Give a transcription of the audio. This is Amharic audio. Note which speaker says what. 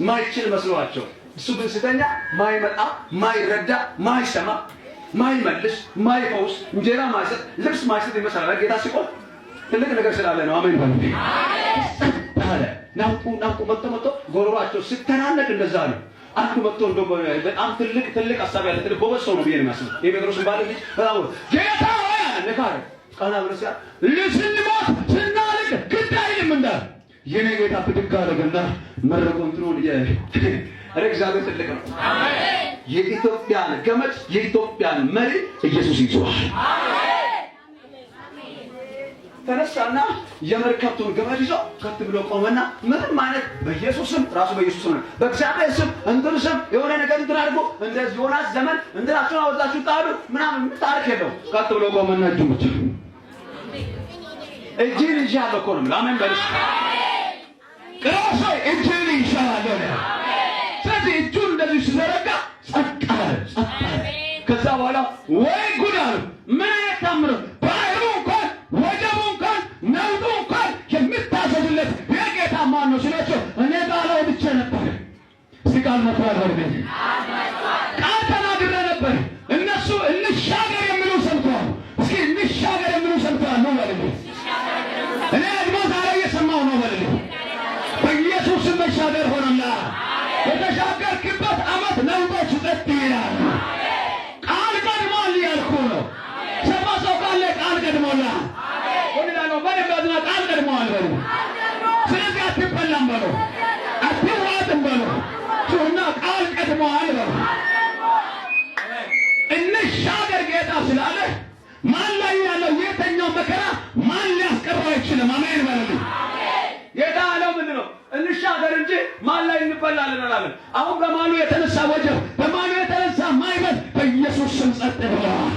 Speaker 1: ማይችል መስሏቸው፣ እሱ ግን ስተኛ ማይመጣ፣ ማይረዳ፣ ማይሰማ፣ ማይመልስ፣ ማይፈውስ፣ እንጀራ ማይሰጥ፣ ልብስ ማይሰጥ ይመስላል። ጌታ ሲቆም ትልቅ ነገር ስላለ ነው። አሜን በሉ። አለ ናውጡ ናውጡ መጥቶ መጥቶ ጎሮሯቸው ስተናነቅ እንደዛ ነው። አንዱ መጥቶ እንደው በጣም ትልቅ ትልቅ ሀሳብ ያለ ትልቅ ጎበዝ ሰው ነው ብዬ ነው የማስበው። የጴጥሮስን ባለ ልጅ በጣም ጌታ ሆይ አለ። ነካ አለ። ቀና ብሎ ሲያ ስንሞት ስናልቅ ግድ አይልም እንዳለ የኔ ጌታ ብድግ አደረገና መረቆ እንትኑን። ኧረ እግዚአብሔር ትልቅ ነው። የኢትዮጵያን ገመድ፣ የኢትዮጵያን መሪ ኢየሱስ ይዟል። ተነሳና የመርከብቱን ገመድ ይዞ ከት ብሎ ቆመና ምንም አይነት በኢየሱስ ስም፣ ራሱ በኢየሱስ ስም፣ በእግዚአብሔር ስም፣ እንትን ስም የሆነ ነገር እንትን አድርጎ እንደ ዮናስ ዘመን እንትናችሁን አወጣችሁ ጣሉ ምናምን ታሪክ የለውም። ቀጥ ብሎ ቆመና እጁን ብቻ፣ እጅህን ይዣለሁ እኮ ነው የምልህ። አሜን በልሽ። ቅሮስ እጅህን ይዣለሁ ነው። ስለዚህ እጁን እንደዚህ ሲዘረጋ ጸጥ አለ፣ ጸጥ አለ። ከዛ በኋላ ወይ ጉድ አሉ። ምን አይነት ታምር! ባህሩ እንኳን፣ ወጀቡ እንኳን፣ ነውጡ እንኳን የሚታዘዝለት የጌታ ማን ነው ሲላቸው እኔ ቃል አውጥቼ ነበር። እስቲ ቃል መጥቷል በልኝ። ቃል ተናግሬ ነበር። እነሱ እንሻገር የሚሉ ሰምተዋል። እስኪ እንሻገር የሚሉ ሰምተዋል ነው በልልኝ። እኔ ደግሞ ዛሬ እየሰማሁ ነው በልልኝ። በኢየሱስ ስም መሻገር ሆነላ። የተሻገርክበት ዓመት ነውጦች ጸጥ ይላል። ቃል ቀድሟል እያልኩ ነው። ሰማ ሰው ካለ ቃል ቀድሞላል። ወንዳለው በደንብ አዝና ቃል ቀድሟል በሉ። ስለዚህ አትበላም በሉ፣ አትዋጥም በሉ። ጩና ቃል ቀድሟል በሉ። እንሻገር ጌታ ስላለ ማን ላይ ያለው የተኛው መከራ ማን ሊያስቀረው አይችልም። አሜን በሉልኝ። ጌታ ያለው ምንድን ነው? እንሻገር እንጂ ማን ላይ እንበላለን አላለም። አሁን በማሉ የተነሳ ወጀብ፣ በማሉ የተነሳ ማዕበል በኢየሱስ ስም ጸጥ ብለዋል።